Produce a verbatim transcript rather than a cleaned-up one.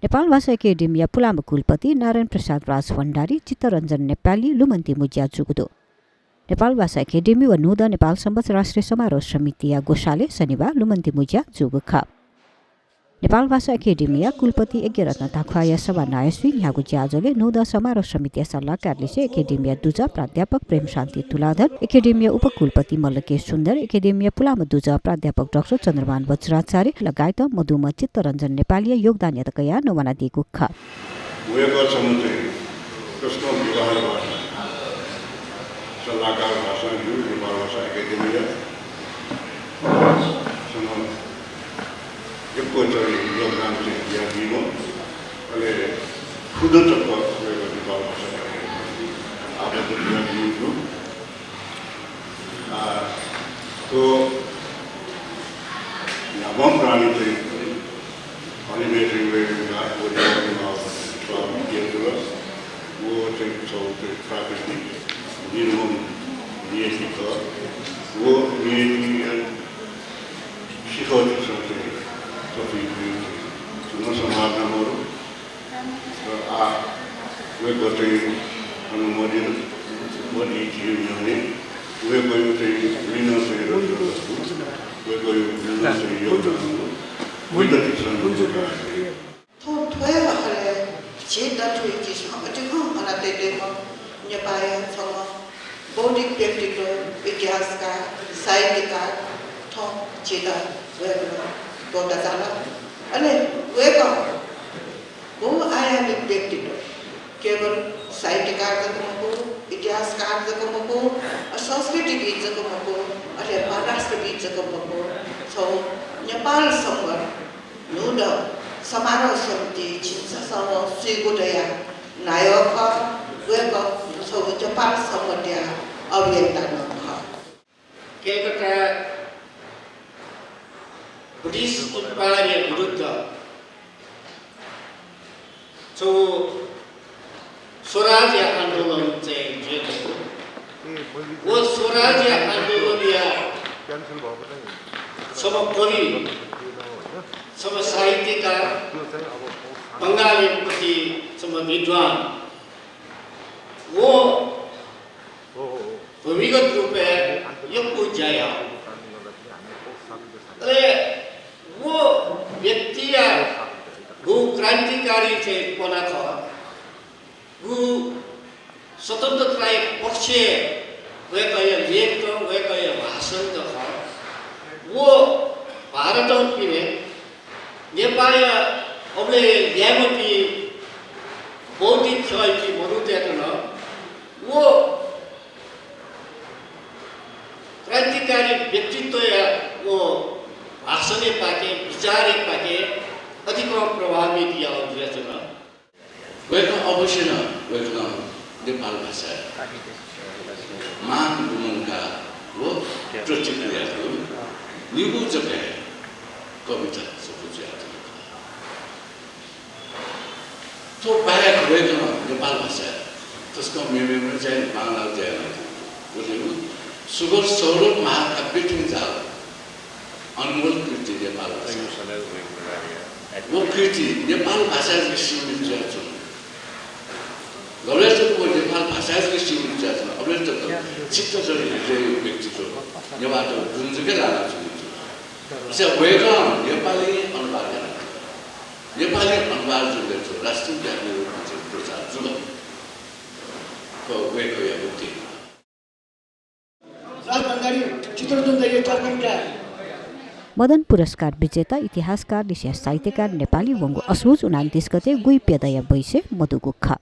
नेपाल भाषा एकेडेमीया पुलांम्ह कुलपति नारायण प्रसाद राजभण्डारी, चित्तरञ्जन नेपाली लुमन्ति मुँज्या जूगु दु। नेपाल भाषा एकेडेमी व न्हूदँ नेपाल संवत् राष्ट्रिय समारोह समितिया ग्वसालय् शनिबाः लुमन्ति मुँज्या जूगु खः। नेपाल भाषा एकेडेमीया कुलपति यज्ञरत्न ताख्वाःया सभानायःसुइ न्ह्यागु ज्याझ्वलय् न्हूदँ समारोह समितिया सल्लाहकार लिसें एकेडेमीया दुजः प्राध्यापक प्रेमशान्ति तुलाधर, एकेडेमीया उपकुलपति मल्ल के सुन्दर, एकेडेमीया पुलांम्ह दुजः प्राध्यापक डाक्टर चन्द्रमान वज्राचार्य लगायत मदुम्ह चित्तरञ्जन नेपालीया योगदानयात कयाः नवानादीगु खः। वय्कः छम्ह चाहिँ तसकं विभागीय भाषा सल्लाहकार भाषाविद्, नेपाल भाषा एकेडेमीया छम्ह यक्व चाहिँ योगदान चाहिँ बियादीम्ह, अले खुद तक वय्कः नेपाल भाषा एकेडेमीया आबद्ध बियादीम्ह। आ, थ्व न्ह्याम्ह प्राणी चाहिँ हलिमय् चाहिँ वय्कःया व चाहिँ स्वाभाविक जुल। व चाहिँ छगू चाहिँ प्राकृतिक निर्मम नियति खः। व नियतिया शिखरतिसं चाहिँ तथुइगु चाहिँ छुं नं सम्भावना मरु। तर आः वय्कः चाहिँ अन मदि, मदीगु न्ह्यःने वय्कःया चाहिँ ऋण चाहिँ रक्षण दु। वय्कःया ऋण चाहिँ योगदान दु। वय्कःयात चाहिँ थौं थ्व हे हलय् झी दथुइ झीसं अतिकं हनातयादीम्ह नेपाःया छम्ह बौद्धिक व्यक्तित्व, इतिहासकार, साहित्यकार थौं झीत वय्कलं त्वःता झाल। अले वय्कः बहुआयामिक व्यक्तित्व, केवल साहित्यकार जक मखु, इतिहासकार जक मखु, अ, संस्कृतिविद् जक मखु, अले परराष्ट्रविद् जक मखु, छगू नेपाल संवत् न्हूदँ समारोह समिति झिंछसः व स्वीगू दयाः नायः खः। वय्कः छगू नेपाल संवत्‌या अभियन्ता नं खः। कलकत्ता ब्रिटिश इम्पायरया विरुद्ध छगू स्वराजया आन्दोलन चाहिँ जुयाच्वंगु। व स्वराजया आन्दोलनया छम्ह कवि, छम्ह साहित्यकार, बंगालया प्रति छम्ह विद्वान, व भूमिगत रूपय् यक्व ज्या याः। अले व व्यक्तिया गु क्रान्तिकारी चाहिँ पना खः, गु स्वतन्त्रताया पक्षय् वय्कःया लेखत, वय्कःया भाषणत खः। व भारतं पिने नेपाःया अबलय् ल्याय्म्हपिं बौद्धिक ख्यःयापिं मनूतय्त नं व क्रान्तिकारी व्यक्तित्वया व भाषणया पाखें, विचारया पाखें अतिकं प्रभावित याःगु जुयाच्वन। वय्कः अवश्य नं वय्कलं नेपाल भाषा मान लुमंकाः व प्रतिक्रिया याःगु निगू जक हे कविता सफू जुयाच्वन। थ्व बाहेक वय्कलं नेपाल भाषा तसकं मेमेम्ह चाहिँ बांलाः ज्या यानाच्वंगु। व चाहिँ सुगत सौरभ महाकाव्य थें जाल। अनमोल कृति नेपाल भाषा। व कृति नेपाल भाषाय् जक सीमित जुयाच्वन। गबलय् जक व नेपाल भाषाय् जक सीमित जुयाच्वन, अबलय् जक चित्तजडि हृदय व्यक्तित्व नेवाःत गुंजके लानाच्वंगु जुल। अय्सा वय्कलं नेपाली अनुवाद यानाच्वन। नेपाली अनुवाद जूबलय् थ्व राष्ट्रिय व्याकरणया रूपमा चाहिँ प्रचार जुल। थ्व वय्कःया उक्ति। राजभण्डारी चित्तरञ्जन दाइया तर्पण काय्। मदन पुरस्कार विजेता इतिहासकार लिसें साहित्यकार नेपाली वंगु असोज उनान्तिस गते गुइप्यदँया बैसय् मदुगु खः।